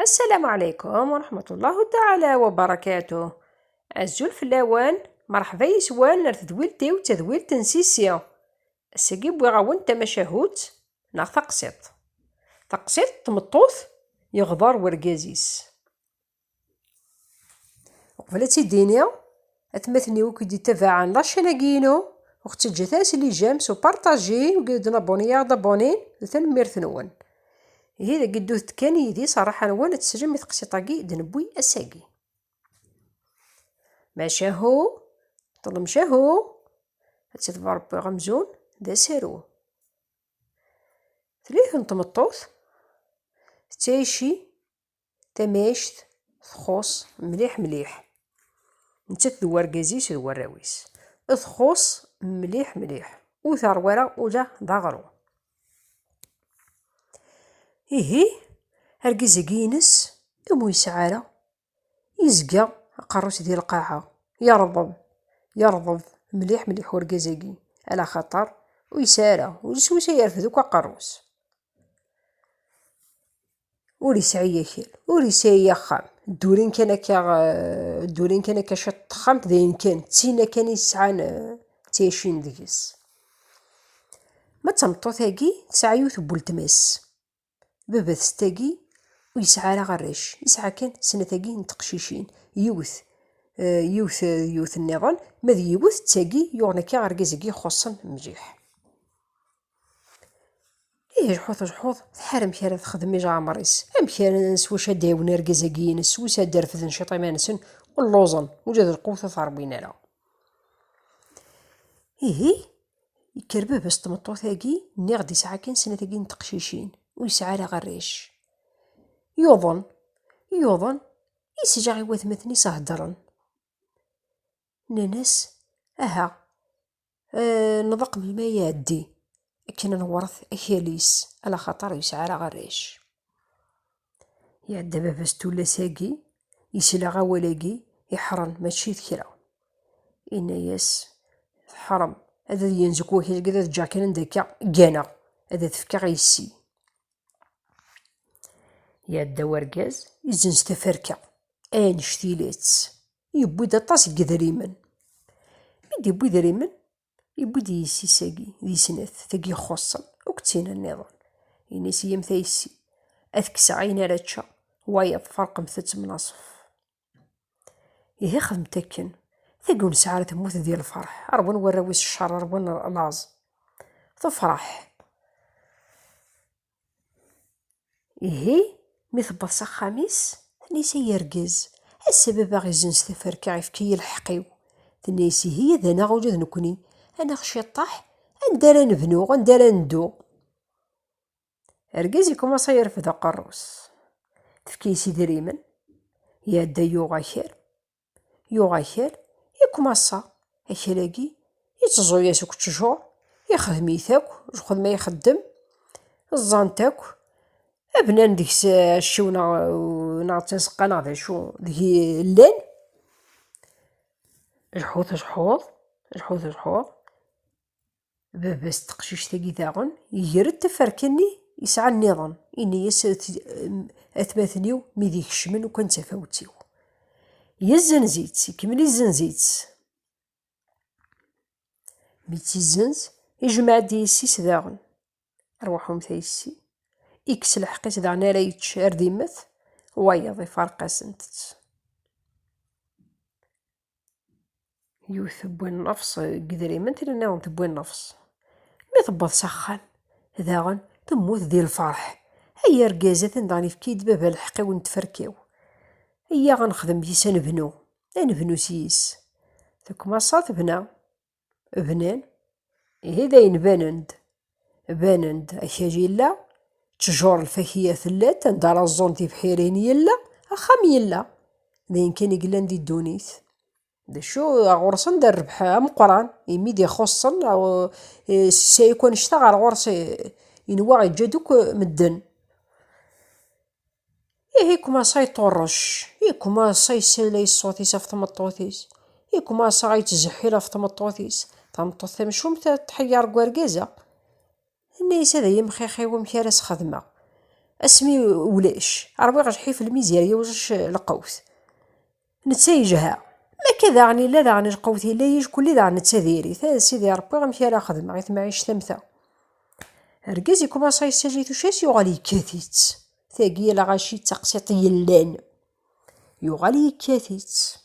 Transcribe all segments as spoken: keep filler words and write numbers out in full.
السلام عليكم ورحمة الله تعالى وبركاته. Azul fell-awen, merḥba yes-wen ar tedwilt-iw d tadwilt n Sisi. Ass-agi wwiɣ-awen tamacahut neɣ taqsiṭ. Taqsiṭ n tmeṭṭut yeɣder wergaz-is. Uqbel ad tt-id-iniɣ, atmaten-iw akk i d-ittabaɛen la chaîne-agi-inu, ur ɣ-ttaǧǧat ara s les j'aime, s upartaji, wigi ur d-nabuni ara d-abunin, d tanemmirt-nwen. Ihi dagi ddut-d kan yid-i s rraḥa-nwen ad teslem i teqsiṭ-agi i d-newwi ass-agi. Macahu, ṭṭlem cahu, ad tt-iḍber Rebbi amzun d asaru. Tlit n tmeṭṭut tettɛici tamɛict txuṣ mliḥ mliḥ. Nettat d wergaz-is d warraw-is. Txuṣ mliḥ mliḥ. Ur terwi ara ula d aɣrum. Ihi, argaz-agi-ines, imi ur yesɛi ara, yezga aqerru-s di lqaɛa, yerḍeb, yerḍeb mliḥ mliḥ urgaz-agi, ala xaṭer ur yesɛi ara, ul-is ur yesɛi yerfed akk aqerru-s. Ur yesɛi akal, ur yesɛi axxam. Ddurin kan akka, eh, ddurin kan akka ciṭ texxamt, d ayen kan, d tinna kan i yesɛan, eh, ttɛicin deg-s. Ma d tameṭṭut-agi, tesɛa yiwet n weltma-s. Baba-s tagi ur yesɛi ara arrac, yesɛa kan snat-agi n teqcicin, yiwet, eh, yiwet, eh, yiwet nniḍen, ma d yiwet d tagi yuɣen akka argaz-agi ixuṣṣen mliḥ. Ih, jḥut, jḥut, tḥar amek ara texdem i leɛmer-is, amek ara, s wacu ad d-ɛiwen argaz-agi-ines, s wacu ad d-refden ciṭ iman-nsen, lluẓen, ula d lqut ur t-ṛwin ara. Ihi, yekker baba-s n tmeṭṭut-agi, nniɣ-d yesɛa kan snat-agi n teqcicin, ur yesɛi ara arrac. Yuḍen, yuḍen, yesla i watmaten-is heddren. Nnan-as, aha, eh, nḍaq melmi ara iɛeddi, akken ad newret akal-is, ala xaṭer ur yesɛi ara arrac. Iɛedda baba-s tullas-agi, yesla awal-agi, iḥren, mačči d kra. Inna-yas, teḥrem, ad yenz akk wakal-agi, ad ǧǧeɣ kan anda akka gganeɣ, ad t-fkeɣ i yessi. Iɛedda wergaz, izzenz taferka, annect-ilat, yewwi-d aṭas n yedrimen. Mi d-yewwi idrimen, yewwi-d i yessi-s-agi, di snat, tagi ixuṣṣen, akked tin nniḍen. Ini-as, yya-m a yessi, ad kkseɣ ayen ara ččeɣ, wayeḍ ferqemt-tt mnaṣef. Ihi xedmet akken. Tagi ur nesɛi ara temmut di lferḥ. Ṛwan warraw-is cceṛ, ṛwan laẓ. Tefreḥ. Ihi, mi tewweḍ s axxam-is, tenna-yas, ay argaz, ass-a baba ɣ-izzenz taferka, ifka-yi lḥeqq-iw. Tenna-yas, ihi ad aneɣ ula d nekkni, aneɣ ciṭṭaḥ, anda ara nebnu, anda ara neddu? Argaz ikumaṣa yerfed aqerru-s. Tefka-yas idrimen, iɛedda yuɣ akal. Yuɣ akal, ikumaṣa akal-agi, itteẓẓu-yas akk ttjur, ixdem-it akk, lxedma ixeddem, ẓẓan-t akk, bnan deg-s acciw neɣ, neɣ d tazeqqa neɣ d acu deg i llan. Jḥut, jḥuḍ, jḥut, jḥuḍ. Baba-s n teqcict-agi daɣen, iger-d taferka-nni yesɛa nniḍen, ini-as, "At-, atmaten-iw mi d-ikecmen ukan d tafawet-iw." Yezzenz-itt, ikemmel izzenz-itt. Mi tt-izzenz, ijmeɛ-d i yessi-s daɣen. Arwaḥumt a yessi. Ikkes lḥeqq-is daɣen ara yečč ar d immet, wayeḍ ifarq-asent-tt. Yiwet tewwi nnefs deg idrimen, tin nniḍen tewwi nnefs. Mi tewweḍ s axxam, daɣen temmut di lferḥ. Ay argaz, atan daɣen yefka-yi-d baba lḥeqq-iw n tferka-w. Iyya ad nexdem yis, ad nebnu, ad nebnu s yis. Tekumaṣa tebna. Bnan. Ihi d ayen banen-d. Banen-d akal yella, ttjur lfakiya tella-t, anda ara ẓẓun tibḥirin yella, axxam yella. D ayen kan i yellan di ddunit. D acu, ɣur-sen d rrbeḥ ameqqran, imi d-ixuṣṣen, aw-, eh, ssay akk annect-a ɣer ɣur-s, eh, yenwa iǧǧa-d akk medden. Ihi ikumaṣa yeṭṭurrec, ikumaṣa yessalay ṣṣut-is ɣef tmeṭṭut-is, ikumaṣa yettzeḥḥil ɣef tmeṭṭut-is. Tameṭṭut tamcumt tḥeyyeṛ deg wergaz-a. Tenna-yas, "Ad iyi-mxixiw amek ara s-xedmeɣ. Asmi ulac, ṛwiɣ lḥif lmizir yewjec lqewt. Netta yejha. Ma akka daɣen illa daɣen lqewt illa yij kulli daɣen netta diri-t. A Sidi Ṛebbi, amek ara xedmeɣ i temɛict am ta? Argaz ikumaṣa yessaji tucca-s, yuɣal yekkat-itt. Tagi lɣaci d taqsiṭ yellan. Yuɣal yekkat-itt.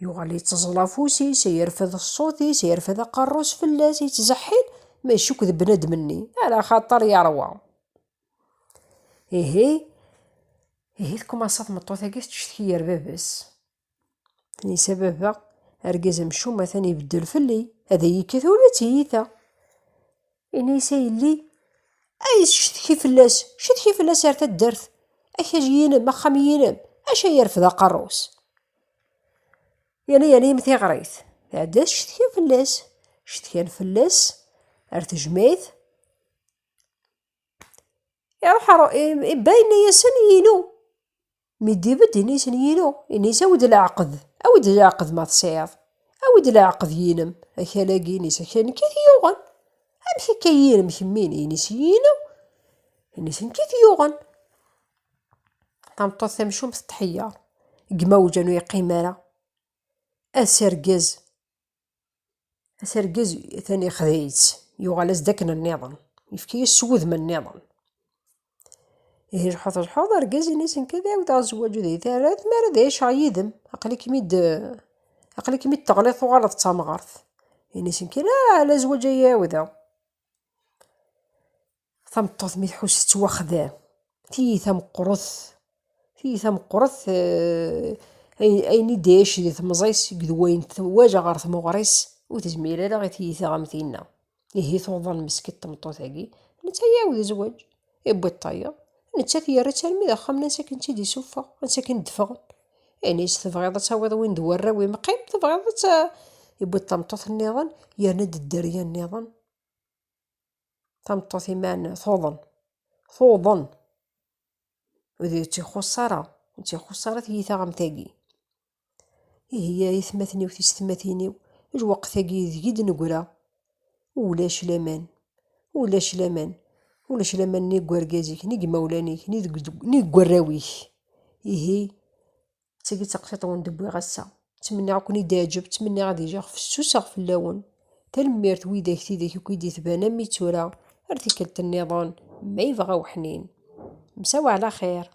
Yuɣal yetteẓẓel afus-is, yerfed ṣṣut-is, yerfed aqerru-s fell-as, yettzeḥḥil, ma icukk d bnadem-nni, ala xaṭer yerwa. Ihi, ihi tkumaṣa tmeṭṭut-agi tettcetki ger baba-s. Tenna-yas: "A baba, argaz amcum atan ibeddel fell-i, ad iyi-yekkat ula d tiyita." Ini-as: "A yelli, ay cetki fell-as, cetki fell-as ar taddart, akal yinem, axxam yinem, acu ay yerfed aqerru-s?" Yerna, yerna yem tiɣrit, tɛedda tcetki fell-as, cetkan fell-as ar tejmaɛt. Iruḥ ar, i, i, ba yenna-yasen: "Yinu." Mi d-ibedd, ini-yasen: "Yinu." Ini-as: "Awi-d leɛqed, awi-d leɛqed ma tesɛiḍ. Awi-d leɛqed yinem. Akal-agi", ini-as, "akal nekk i t-yuɣen. Amek akka yinem kemmini?" Ini-as: "Yinu." Ini-as: "Nekk i t-yuɣen." Tameṭṭut tamcumt tḥeyyeṛ. Gma ujan ur yeqqim ara. Asargaz, asargaz atan ixdeɛ-itt, yuɣal-as-d akken nniḍen, yefka-yas s wudem nniḍen. Ihi lḥuḍ lḥuḍ, argaz ini-as: "Nekk ad ɛawdeɣ zzwaǧ di tarrat, mi ara d ɛiceɣ yid-m, aql-ikem-id, aql-ikem-id teɣliḍ tuɣaleḍ d tamɣart." Ini-as: "Nekk la, ala zzwaǧ ay ɛawdeɣ." Tameṭṭut mi tḥus tettwaxdam, tiyita meqqret, tiyita meqqret, eh, ay-, ayen i d-iɛic di temẓi-s, deg d wayen twala ɣer tmuɣri-s, ur tezmir ara i tiyita am tinna. Ihi tuḍen meskint tmeṭṭut-agi, netta iɛawed zzwaǧ, iwwi-d tayeḍ, nettat yerra-tt armi d axxam-nni ansa akken tt-id-isuffeɣ, ansa akken d-ffɣen. Ini-as: "Tebɣiḍ ad tawiḍ win d warraw-im, qqim, tebɣiḍ ad ta-," iwwi-d tameṭṭut nniḍen, yerna-d dderya nniḍen. Tameṭṭut iman tuḍen, tuḍen. Ur tt-ixuṣṣ ara, ur tt-ixuṣṣ ara tiyita am tagi. Ihi ay atmaten-iw, tisetmatin-iw, lweqt-agi deg i d-neggra, ulac laman, ulac laman, ulac laman ni deg wergaz-ik, ni deg imawlan-ik, ni deg, ni deg warraw-ik. Ihi, d tagi d taqsiṭ wen-d-wwiɣ ass-a. Ttmenniɣ ad ken-id-iɛǧeb, ttmenniɣ ad iliɣ fessuseɣ fell-awen. Tanemmirt widak tidak akk i d-itban am i tura, ar tikkelt nniḍen, ma yebɣa uḥnin. Msawa ɛla xir.